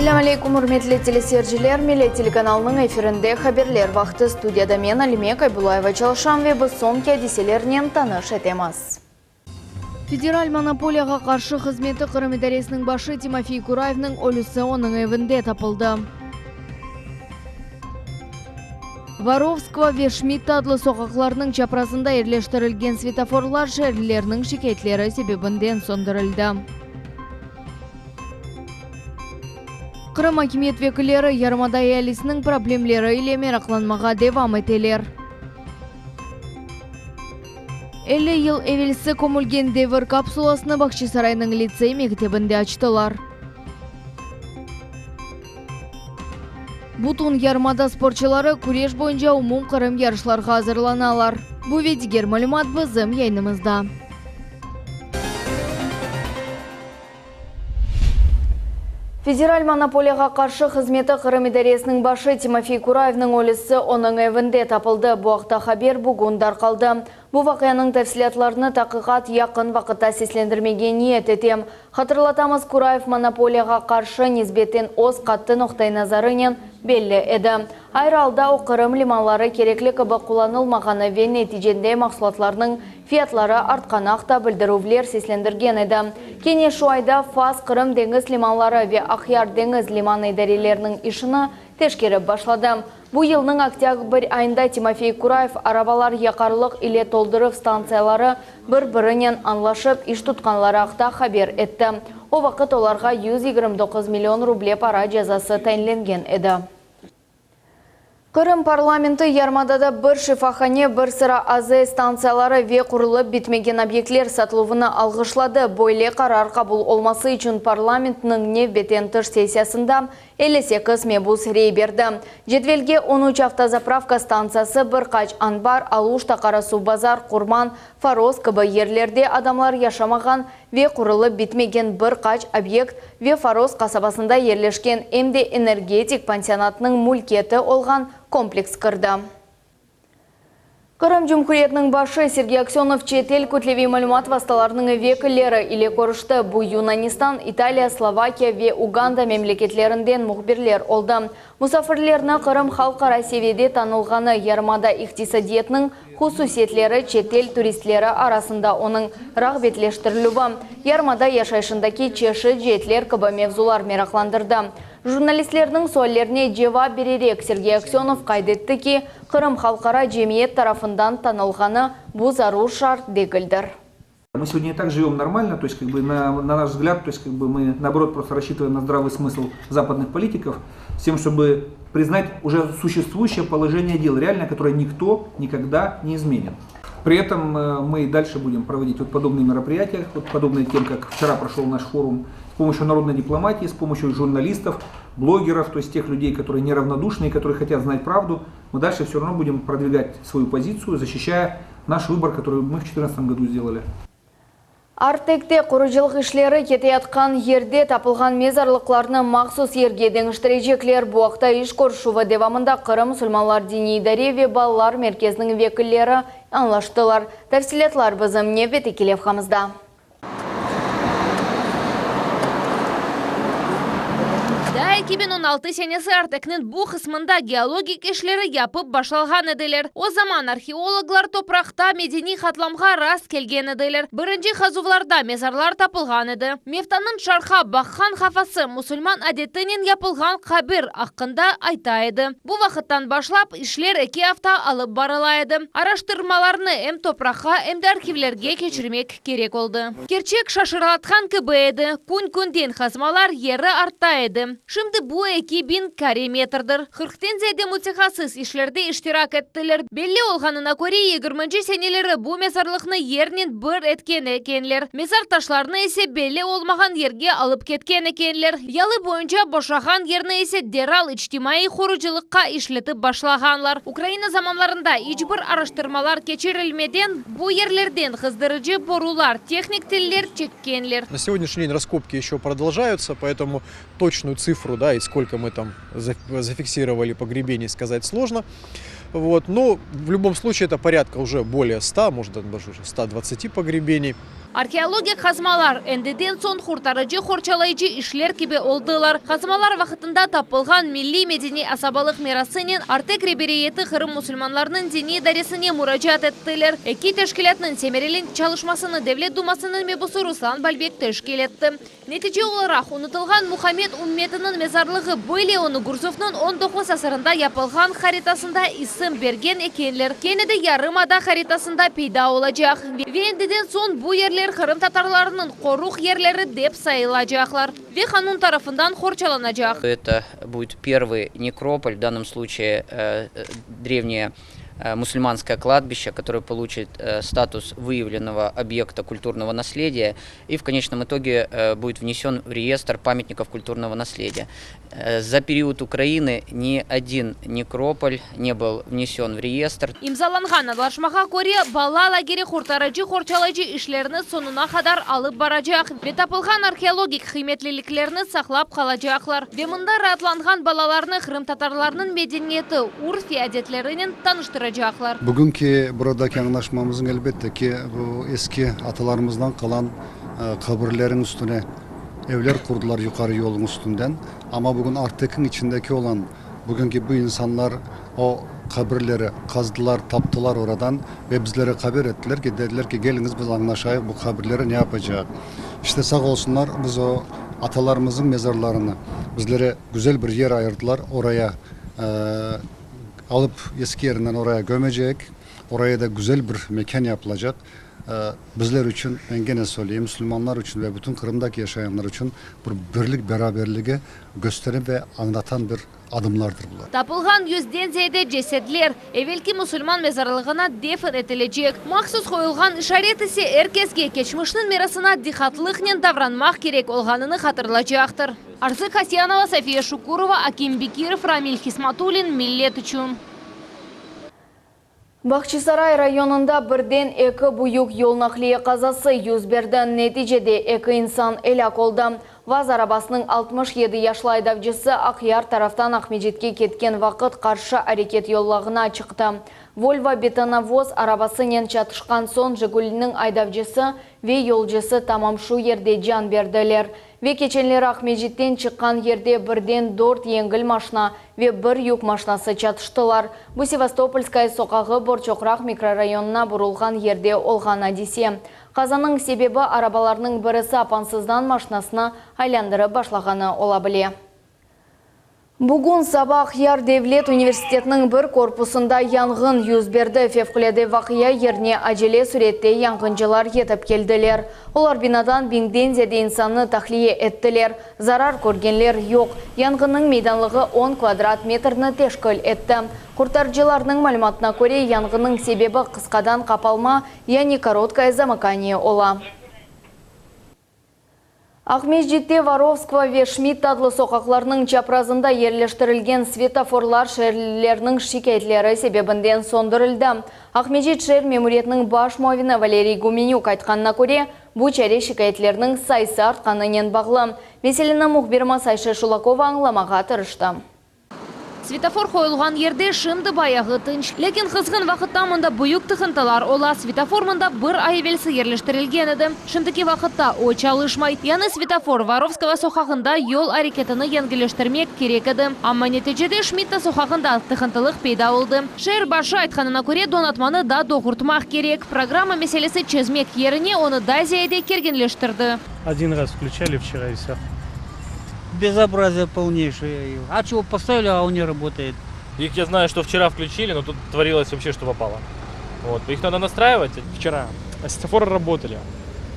Selâm aleykum, ürmetli teleseyirciler! Millet telekanalınıñ efirinde Haberler vaqtı. Studiyada men, Alime Kaybulayeva çalışam ve biz soñki adiselernen tanış etemiz. Federal monopoliyağa qarşı hızmeti Qırım idaresiniñ başı Timofey Kurayevniñ ölüsi onıñ evinde tapıldı. Vorovskogo ve Şmidta adlı soqaqlarnıñ çaprazında yerleştirilgen svetoforlar şeerlilerniñ şikâyetleri sebebinden söndürildi. Qırım akimiyet vekilleri yarımada ealisiniñ problemleri ile meraqlanmağa devam eteler. 50 yıl evelsi kömülgen devir kapsulasını Bağçasaraynıñ litsey mektebinde açtılar. Bütün yarımada sportçıları küreş boyunca umumqırım yarışlarğa azırlanalar. Bu ve diger malümat bizim yayınımızda. Federal monopoliyağa qarşı hızmeti Qırım idaresiniñ başı Timofey Kurayevniñ ölüsi onıñ evinde tapıldı. Bu aqta haber bugün darqaldı. Bu vaqianıñ tafsilâtlarını taqiqat yaqın vaqıtta seslendirmege niyet ete. Hatırlatamız, Kurayev monopoliyağa qarşı nisbeten öz qattı noqtai-nazarınen belli edi. Ayrı alda o Qırım limanları kerekli kibi qullanılmağanı ve neticede mahsulatlarnıñ fiyatları artqanı aqta bildirüvler seslendirgen edi. Kene şu ayda FAS Qırım deñiz limanları ve Aqyar deñiz limanı idareleriniñ işini teşkerip başladı. Bu yılnıñ oktâbr ayında Timofey Kurayev arabalar yaqarlıq ile tolduruv stantsiyaları bir-birinen añlaşıp iş tutqanları aqta haber etti. O vaqıt olarğa 129 million ruble para cezası tayinlengen edi. Qırım parlamenti yarımadada bir şifahane, bir sıra AZ stantsiyaları ve qurulıp bitmegen obyektler satıluvını alğışladı. Böyle qarar qabul olması içün parlamentniñ nevbetten tış sessiyasında 58 mebus rey berdi. Cedvelge on üç avtozapravka stantsiyası, bir qaç anbar, Aluşta, Qarasuvbazar, Qurman, Foros kibi yerlerde adamlar yaşamağan ve qurulıp bitmegen bir qaç obyekt ve Foros qasabasında yerleşken em de energetik pansionatınıñ mülkiyeti olğan kompleks kirdi. Qırım Cumhuriyetiniñ başı Sergey Aksönov çetel kütleviy malümat vastalarınıñ vekilleri ile körüşti. Bu Yunanistan, İtaliya, Slovakiya ve Uganda memleketlerinden mühbirler oldı. Musafirlerni Qırım halqara seviyede tanılğanı, yarımada iqtisadiyatınıñ hususiyetleri, çetel turistleri arasında onıñ rağbetleştirilüvi, yarımada yaşayışındaki çeşit ceetler kibi mevzular meraqlandırdı. Jurnalistlerniñ suallerine cevap bererek, Sergey Aksönov qayd etti ki, Qırım halqara cemiyet tarafından tanılğanı, bu zarur şart degildir. Мы сегодня и так живем нормально, то есть, как бы, на, на наш взгляд, то есть, как бы, мы, наоборот, просто рассчитываем на здравый смысл западных политиков, с тем, чтобы признать уже существующее положение дел, реально, которое никто никогда не изменит. При этом э, мы и дальше будем проводить вот подобные мероприятия, вот подобные тем, как вчера прошел наш форум, с помощью народной дипломатии, с помощью журналистов, блогеров, то есть тех людей, которые неравнодушны и которые хотят знать правду, мы дальше все равно будем продвигать свою позицию, защищая наш выбор, который мы в 2014 году сделали. Artekte qurucılıq işleri keteyatqan yerde tapılğan mezarlıqlarnı mahsus yerge deñiştirecekler. Bu aqta iş körüşüvi devamında Qırım musulmanlar diniy idare ve balalar merkeziniñ vekilleri añlaştılar. Tafsilâtlar bizim nevbetteki levhamızda. Daa 2016 senesi Artekniñ bu qısmında geologik işleri yapıp başlalğan ediler. O zaman arheologlar topraqta medeniy qatlamğa rast kelgen ediler. Birinci qazuvlarda mezarlar tapılğan edi. Mevtanıñ şarqqa baqqan qafası musulman adetinen yapılğan qabir aqqında ayta edi. Bu vaqıttan başlap işler eki afta alıp barıla edi. Araştırmalarnı em topraqqa, em de arhivlerge keçirmek kerek oldı. Kerçek şaşırlatqan kibi edi, kün-künden qazmalar yeri arta edi. Şimdi bu 2000 kare metrdir. Qırqten ziyade mütehassıs işlerde iştirak ettiler. Belli olğanına köre, yigirminci seneleri bu mezarlıqnı yernen bir etken ekenler. Mezar taşlarını ise belli olmağan yerge alıp ketken ekenler. Yalı boyunca boşağan yerni ise deral içtimaiy qurucılıqqa işletip başlağanlar. Ukraina zamanlarında iç bir araştırmalar keçirilmeden bu yerlerden qızdırıcı borular, tehnik teller çekkenler. На сегодняшний день раскопки еще продолжаются, поэтому точную цифру, да, и сколько мы там зафиксировали погребений, сказать сложно. Вот. Но в любом случае это порядка уже более 100, может даже уже 120 погребений. Arheologik qazmalar endiden soñ qurtarıcı qorçalayıcı işler kibi oldılar. Qazmalar vaqtında tapılğan milliy medeniy asabalıq mirasınen Artek reberiyeti Qırım musulmanlarınıñ diniy idaresine muracaat ettiler. Eki teşkilâtnıñ semereli çalışmasını Devlet dumasınıñ mebusı Ruslan Balbek teşkil etti. Netice olaraq, unutılğan Muhammed ümmetiniñ mezarlığı, böyle onı Gurzufnıñ 19 asırında yapılğan haritasında isim bergen ekenler, kene de yarımada haritasında peyda olacaq. Ve endiden soñ bu yerler qırımtatarlarınıñ qoruq yerleri dep sayılacaqlar ve qanun tarafından qorçalanacaq. Это будет первый некрополь, в данном случае древнее мусульманское кладбище, которое получит статус выявленного объекта культурного наследия и в конечном итоге будет внесен в реестр памятников культурного наследия. За период Украины ни один некрополь не был внесен в реестр. İmzalanğan añlaşmağa köre, bala lageri qurtarıcı qorçalayıcı işlerini soñuna qadar alıp baracaq ve tapılğan arheologik qıymetliliklerni saqlap qalacaqlar. Ve mında raatlanğan balalarnı qırımtatarlarnıñ medeniyeti, urf ve adetlerinen tanıştıracaqlar. Bugünkü buradaki añlaşmamıznıñ elbette ki bu eski atalarımızdan qalan qabirlerin üstüne evler qurdılar yuqarı yolunıñ üstünden. Amma bugün Artekniñ içindeki olan bugünkü bu insanlar o qabirleri qazdılar, taptılar oradan ve bizlere haber ettiler ki, dediler ki, keliñiz biz añlaşayıq bu qabirleri ne yapacaq. İşte sağ olsunlar biz o atalarımıznıñ mezarlarını bizlere güzel bir yer ayırdılar, oraya alıp eski yerinden oraya kömecek, oraya da güzel bir mekân yapılacaq. Bizler içün, men kene söyleyim, musulmanlar içün ve bütün Qırımdaki yaşayanlar içün bir birlik, beraberligi kösteren ve añlatan bir adımlardır bular. Tapılğan yüzden ziyade cesedler evelki musulman mezarlığına defn etilecek. Mahsus qoyulğan işaret ise er keske keçmişniñ mirasına diqqatlıqnen davranmaq kerek olğanını hatırlatacaqtır. Arzı Kasyanova, Safiye Şukurova, Akim Bekirov, Ramil Hismatulin, Millet içün. Bağçasaray rayonında birden eki büyük yol naqliye qazası yüz berdi. Neticede eki insan elâk oldı. VAZ arabasınıñ 67 yaşlı aydavcısı Aqyar taraftan Aqmescitke ketken vaqıt qarşı areket yolağına çıqtı. Volvo betonovoz arabasınen çatışqan soñ Jiguliniñ aydavcısı ve yolcusı tamam şu yerde can berdiler. Ve keçenleri Aqmescitten çıqqan yerde birden dört yengil maşina ve bir yük maşinası çatıştılar. Bu Sevastopolskaya soqağı Borçoqraq mikrorayonına burulğan yerde olğan adise. Qazanıñ sebebi arabalarnıñ birisi apansızdan maşinasını aylandırıp başlağanı ola bile. Bugün saba Aqyar devlet universitetiniñ bir korpusında yanğın yüz berdi. Fevqulâde vaqia yerine acele sürette yanğıncılar yetip keldiler. Olar binadan biñden ziyade insannı tahliye ettiler. Zarar körgenler yoq. Yanğınnıñ meydanlığı 10 kvadrat metrni teşkil etti. Qurtarıcılarnıñ malümatına köre, yanğınnıñ sebebi qısqadan qapalma, yani korotkое замыкание ola. Aqmescitte Vorovskogo ve Şmidt adlı soqaqlarnıñ çaprazında yerleştirilgen svetoforlar şeerlilerniñ şikâyetleri sebebinden söndürildi. Aqmescit şeer memuriyetiniñ baş muavini Valeriy Gumenük aytqanına köre, bu çare şikâyetlerniñ sayısı artqanınen bağlı. Meseleni mühbirimiz Ayşe Şulakova añlamağa tırıştı. Svetofor qoyulğan yerde şimdi bayağı tınç. Lâkin qızğın vaqıtta mında büyük tıqıntılar ola. Svetofor mında bir ay evelsi yerleştirilgen edi. Şimdiki vaqıtta o çalışmay. Yañı svetofor Vorovskogo soqağında yol areketini yengilleştirmek kerek edi. Amma neticede Şmidta soqağında tıqıntılıq peyda oldı. Şeer başı aytqanına köre, donatmanı da doğurtmaq kerek. Programma meselesi çezmek yerine onı daa ziyade kerginleştirdi. Один раз включали вчера и все. Безобразие полнейшее. А чего поставили, а он не работает. Их я знаю, что вчера включили, но тут творилось вообще, что попало. Вот. Их надо настраивать. Вчера светофоры работали.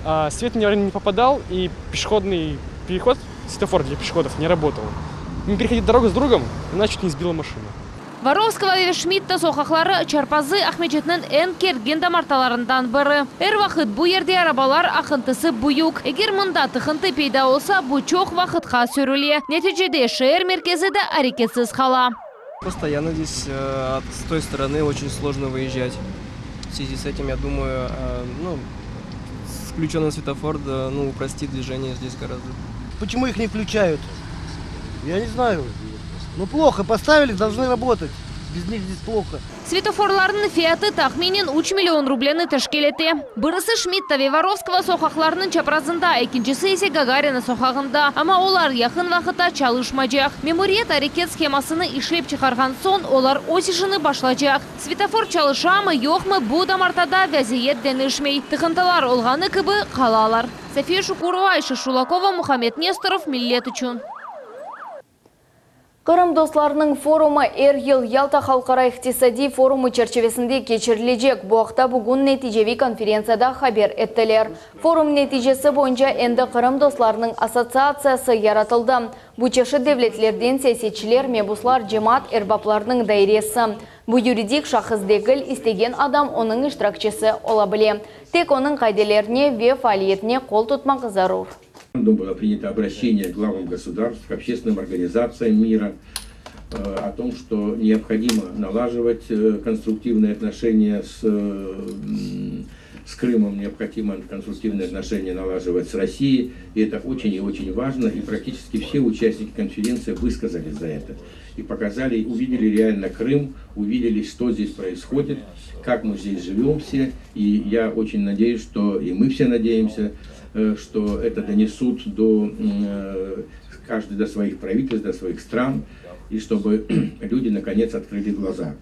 А свет не не попадал, и пешеходный переход, светофор для пешеходов не работал. Мы переходили дорогу с другом, и нас чуть не сбила машина. Vorovskogo ve Şmidta soqaqları çarpazı Aqmescitniñ eñ kergin damartalarından biri. Er vaqıt bu yerde arabalar aqıntısı büyük. Eger mında tıqıntı peyda olsa, bu çoq vaqıtqa sürüle. Neticede şeer merkezi de areketsiz qala. Постоянно здесь э, с той стороны очень сложно выезжать. В связи с этим, я думаю, э, ну, с включенный светофор, да, ну, упростит движение здесь гораздо. Почему их не включают? Я не знаю. Ну плохо, поставили, должны работать. Без них здесь плохо. Svetoforlarnıñ fiyatı tahminen üç million rubleni teşkil ete. Birisi Şmidta ve Vorovskogo soqaqlarınıñ çaprazında, ekincisi ise Gagarina soqağında. Amma olar yaqın vaqıtta çalışmaycaq. Memuriyet areket shemasını işlep çıqarğan soñ, olar öz işini başlacaq. Svetofor çalışamı, yoqmı, bu damartada vaziyet deñişmey. Tıqıntılar olğanı kibi qalalar. Safiye Şukurova, Ayşe Şulakova, Muhammed Nestorov, Millet içün. Qırım dostlarınıñ forumı er yıl Yalta halqara iqtisadiy forumı çerçivesinde keçirilecek. Bu aqta bugün neticeviy konferentsiyada haber ettiler. Forum neticesi boyunca endi Qırım dostlarınıñ assotsiatsiyası yaratıldı. Bu çeşit devletlerden siyasetçiler, mebuslar, cemaat erbaplarınıñ dairesi. Bu yuridik şahıs degil, istegen adam onıñ iştirakçisi ola bile. Tek onıñ qaidelerine ve faaliyetine qol tutmaq zarur. Было принято обращение к главам государств, к общественным организациям мира о том, что необходимо налаживать конструктивные отношения с, с Крымом, необходимо конструктивные отношения налаживать с Россией. И это очень и очень важно. И практически все участники конференции высказались за это. И показали, увидели реально Крым, увидели, что здесь происходит, как мы здесь живем все. И я очень надеюсь, что и мы все надеемся, что это донесут до каждый до своих правительств, до своих стран, и чтобы люди наконец открыли глаза,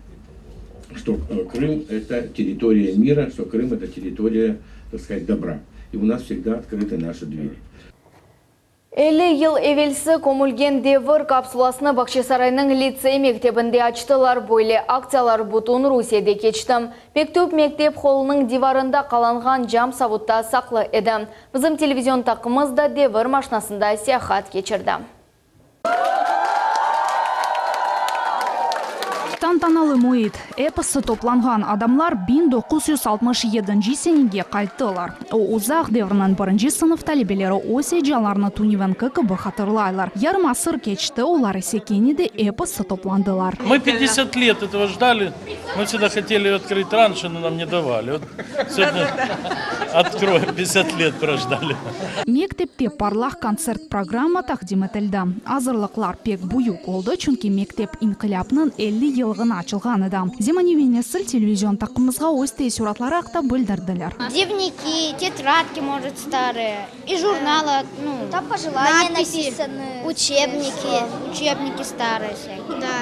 что Крым – это территория мира, что Крым – это территория, так сказать, добра. И у нас всегда открыты наши двери. 50 yıl evelsi kömülgen devir kapsulasını Bağçasaraynıñ litsey mektebinde açtılar. Böyle aktsiyalar bütün Rusiyede keçti. Mektüp mektep holunıñ divarında qalanğan cam savutta saqlı edi. Bizim televizion taqımımız da devir maşnasında seyahat keçirdi. Tantanalı müit. Episi toplanğan adamlar 1967 senege qayttılar. O uzaq devirniñ birinci sınıf talebeleri öz eyecanlarını tünevinki kibi hatırlaylar. Yarım asır keçti, olar ise kene de episi toplandılar. Мы 50 лет этого ждали. Мы всегда хотели открыть раньше, но нам не давали. Вот сегодня откроем, 50 лет прождали. Mektepte parlaq kontsert programma taqdim etildi. Azırlıqlar pek büyük oldı, çünki mektep inqilâpnıñ 50 yıllığına açılğan edi. Zemaneviy nesil televizion taqımımızğa öz teessüratları aqta bildirdiler. Дневники, тетрадки, может, старые, и журналы, ну, Там пожелания надписи, написаны. учебники, учебники старые всякие. Да.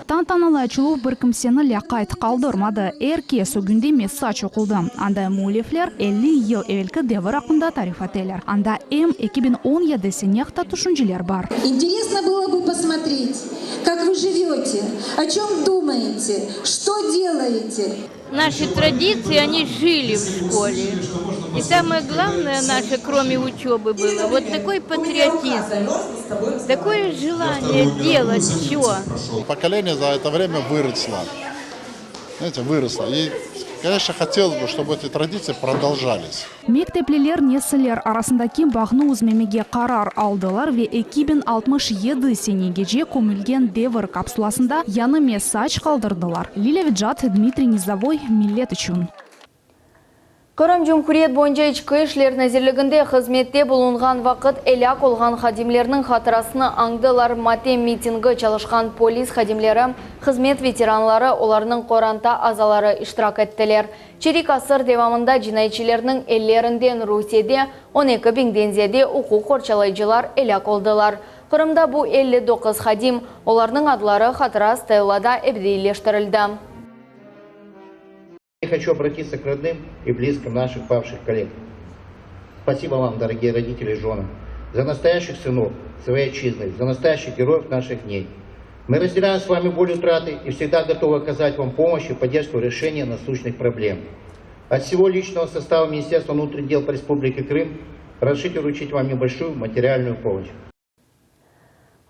Tantanalı açıluv bir kimseni lâqayt qaldırmadı. Er kes ögünde messaj oquldı. Anda müellifler 50 yıl evelki devir aqqında tarif eteler. Anda em 2017 sene aqta tüşünceler bar. Интересно было бы посмотреть, как вы живете, о чем думаете, что делаете. Наши традиции, они жили в школе. И самое главное наше, кроме учебы, было вот такой патриотизм, такое желание делать все. Поколение за это время выросло. Знаете, выросло. И, конечно, хотелось бы, чтобы эти традиции продолжались. Mektepliler nesiller arasındaki bağnı üzmemege qarar aldılar ve 2067 senegece kömülgen devir kapsulasında yañı messaj qaldırdılar. Lilya Vicat, Dmitriy Nizavoy, Millet içün. Qırım Cumhuriyet boyunca İçki işler nazirliginde hızmette bulunğan vaqıt elâk olğan hadimlerniñ hatırasını añdılar. Matem mitingi çalışqan polis hadimleri, hızmet veteranları, olarnıñ qoranta azaları iştirak ettiler. Çerik asır devamında cinayetçilerniñ ellerinden Rusiyede 12 biñden ziyade uquq qorçalayıcılar elâk oldılar. Qırımda bu 59 hadim, olarnıñ adları hatıra stellada ebediyleştirildi. Я хочу обратиться к родным и близким наших павших коллег. Спасибо вам, дорогие родители и жены, за настоящих сынов своей отчизны, за настоящих героев наших дней. Мы разделяем с вами боль утраты и всегда готовы оказать вам помощь и поддержку в решении насущных проблем. От всего личного состава Министерства внутренних дел по Республике Крым разрешите вручить вам небольшую материальную помощь.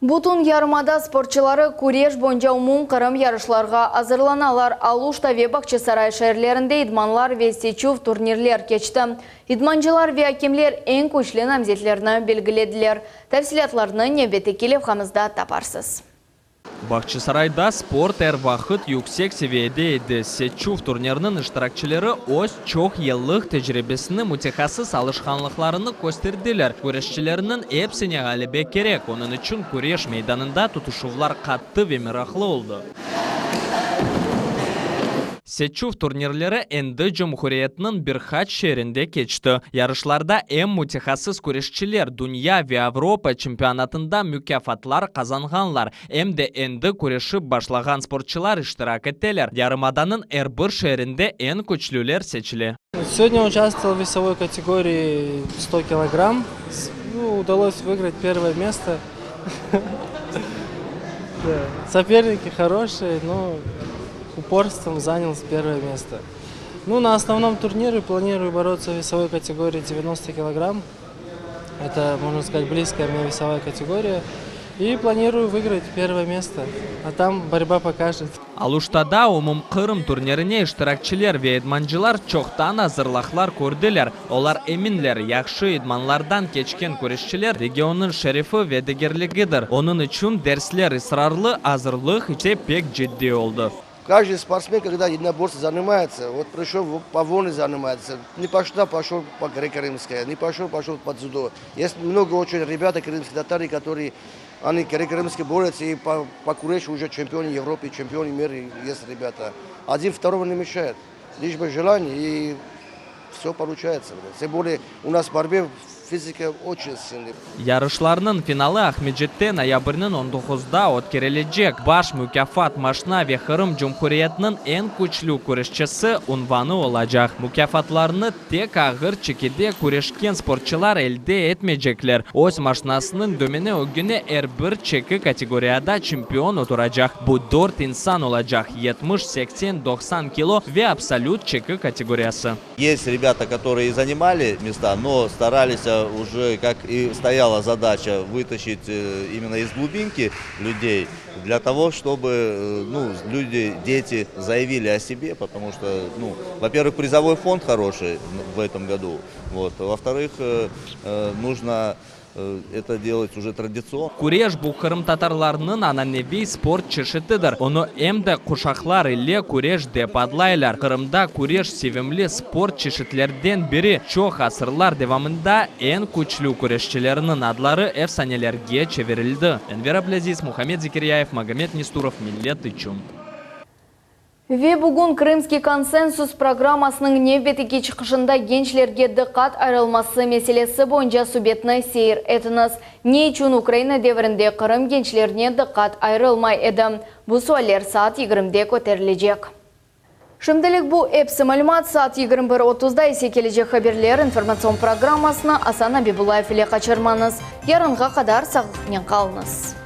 Bütün yarımada sportçıları küreş boyunca umumqırım yarışlarğa azırlanalar. Aluşta ve Bağçasaray şeerlerinde idmanlar ve seçüv turnirler keçti. İdmancılar ve akemler eñ küçlü namzetlerni belgilediler. Tafsilâtlarnı nevbetteki levhamızda taparsız. Bağçasarayda sport er vaqıt yüksek seviyede edi. Seçüv turniriniñ iştirakçileri öz çoq yıllıq tecribesini, mütehassıs alışqanlıqlarını kösterdiler. Küreşçilerniñ episine ğalebe kerek, onıñ içün küreş meydanında tutuşuvlar qattı ve meraqlı oldı. Seçüv turnirleri endi cumhuriyetniñ bir qaç şeerinde keçti. Yarışlarda em mütehassıs küreşçiler, dünya ve Avropa çempionatında mukâfatlar qazanğanlar, em de endi küreşip başlağan sportçılar iştirak eteler. Yarımadanıñ er bir şeerinde eñ küçlüler seçile. Сегодня участвовал в весовой категории 100 килограмм. Ну, удалось выиграть первое место. Соперники хорошие, но упорством занял первое место. Ну, на основном турнире планирую бороться в весовой категории 90 килограмм. Это, можно сказать, близкая мне весовая категория. И планирую выиграть первое место. А там борьба покажет. Aluştada umumqırım turnirine iştirakçiler ve idmancılar çoqtan azırlıqlar kördiler. Olar eminler, yahşı idmanlardan keçken küreşçiler regionnıñ şerefi ve degerligidir. Onıñ içün dersler israrlı, azırlıq ise pek ciddiy oldı. Каждый спортсмен, когда единоборством занимается, вот пришел по вольной занимается, не пошла, пошел по греко-римской, не пошел, пошел по дзюдо. Есть много очень ребята крымские татары, которые они греко-римские борются и по, по курешу уже чемпионы Европы, чемпионы мира есть ребята. Один второго не мешает. Лишь бы желание и все получается. Тем более у нас в борьбе физика очень сильная. Yarışlarnıñ finalı Aqmescitte noyabrniñ on doquzda ötkerilecek. Baş mukâfat maşna ve Qırım Cumhuriyetiniñ eñ küçlü küreşçisi unvanı olacaq. Mukâfatlarnı tek ağır çekide küreşken sportçılar elde etmeycekler. Öz maşnasınıñ dömeni ögüne er bir çeki kategoriyada çempion oturacaq. Bu dört insan olacaq, 70, 80, 90 kilo ve absolüt çeki kategoriyası. Есть ребята, которые занимали места, но старались уже, как и стояла задача, вытащить именно из глубинки людей для того, чтобы ну, люди, дети заявили о себе, потому что, ну, во-первых, призовой фонд хороший в этом году, вот, во-вторых, нужно это делать уже традиционно. Küreş bu qırımtatarlarnıñ ananeviy sport çeşitidir. Onı em de quşaqlar ile küreş dep adlaylar. Qırımda küreş sevimli sport çeşitlerden biri. Çoq asırlar devamında eñ küçlü küreşçilerniñ adları efsanelerge çevirildi. Enver Ablâziz, Muhammed Zekiryayev, Magomed Nesturov, Millet içün. Ve bugün Krımskiy konsensus programmasınıñ nevbetteki çıqışında gençlerge diqqat ayırılması meselesi boyunca subetni seyir etiñiz. Ne içün Ukraina devrinde Qırım gençlerine diqqat ayırılmay edi? Bu sualler saat 20-de köterilecek. Şimdilik bu episi malümat saat 21.30-da ise kelecek haberler informatsion programmasını Asan Abibullayev ile qaçırmañız. Yarınğa qadar sağlıqnen qalıñız.